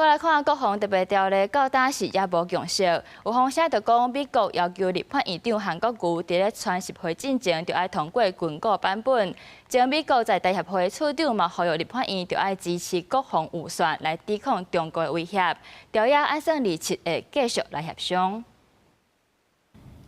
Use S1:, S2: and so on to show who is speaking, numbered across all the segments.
S1: 過來看國防特別條例到今時猶無共識，有風聲就講美國要求立法院長韓國瑜佇咧川習會進前就愛通過軍購版本。前美國在台協會處長嘛呼籲立法院就愛支持國防預算來抵抗中國的威脅。條約按算27會繼續來協商。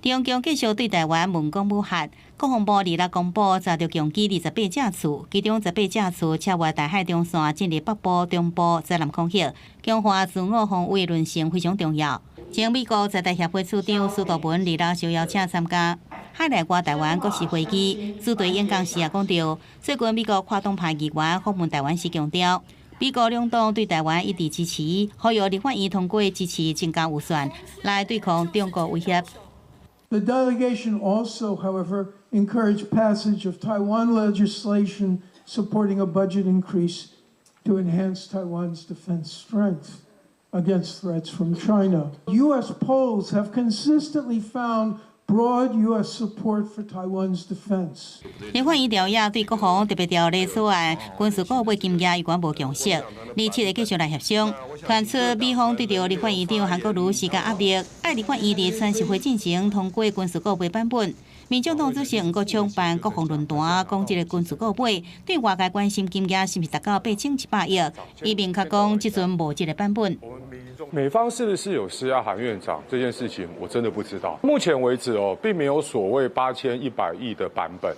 S2: 中共繼續對台灣文攻武嚇，國防部26公布查著共機28架次，其中18架次超越台海中線進入北部、中部、西南空域，強化自我防衛韌性非常重要。前美國在台協會處長司徒文26受邀請參加海內外台灣國是會議，主題演講時也講著，最近美國跨黨派議員訪問台灣時強調，美國兩黨對台灣一直支持，呼籲立法院通過支持增加預算來對抗中國威脅。
S3: The delegation also, however, encouraged passage of Taiwan legislation supporting a budget increase to enhance Taiwan's defense strength against threats from China. U.S. polls have consistently found broad U.S. support for Taiwan's defense.
S2: 立法院朝野對國防特別條例草案軍事購買金額有關無共識，27日繼續來協商。傳出美方對著立法院長韓國瑜施加壓力，愛立法院佇川習會進前通過軍事購買版本。民眾黨主席黃國昌辦國防論壇，講這个軍事購買對外界關心金額是毋是達到8100億？伊明確講，這陣無這个版本。
S4: 美方是不是有施壓韓院長這件事情，我真的不知道。目前為止哦，並沒有所謂8100億的版本。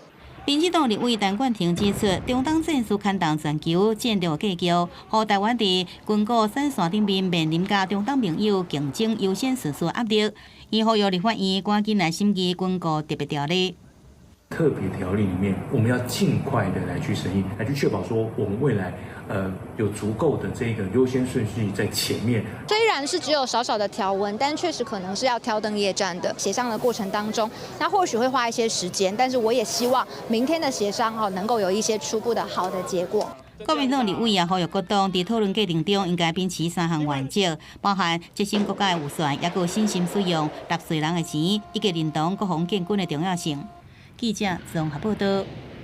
S2: 民進黨立委陳冠廷指出，中東戰事牽動全球戰略格局，予台灣佇軍購產線頂面面臨佮中東盟友競爭優先順序壓力。伊呼籲立法院趕緊來審議軍購特別條例。
S5: 特別條例裡面，我們要盡快的來去審議，來去確保說我們未來有足夠的這個優先順序在前面。
S6: 雖然是只有少少的條文，但確實可能是要挑燈夜戰的協商的過程當中，那或許會花一些時間，但是我也希望明天的協商哈能夠有一些初步的好的結果。
S2: 國民黨立委也呼籲各黨佇討論過程中應該秉持三項原則，包含節省國家的預算，抑閣有審慎使用納稅人的錢，以及認同國防建軍的重要性。記者綜合報道。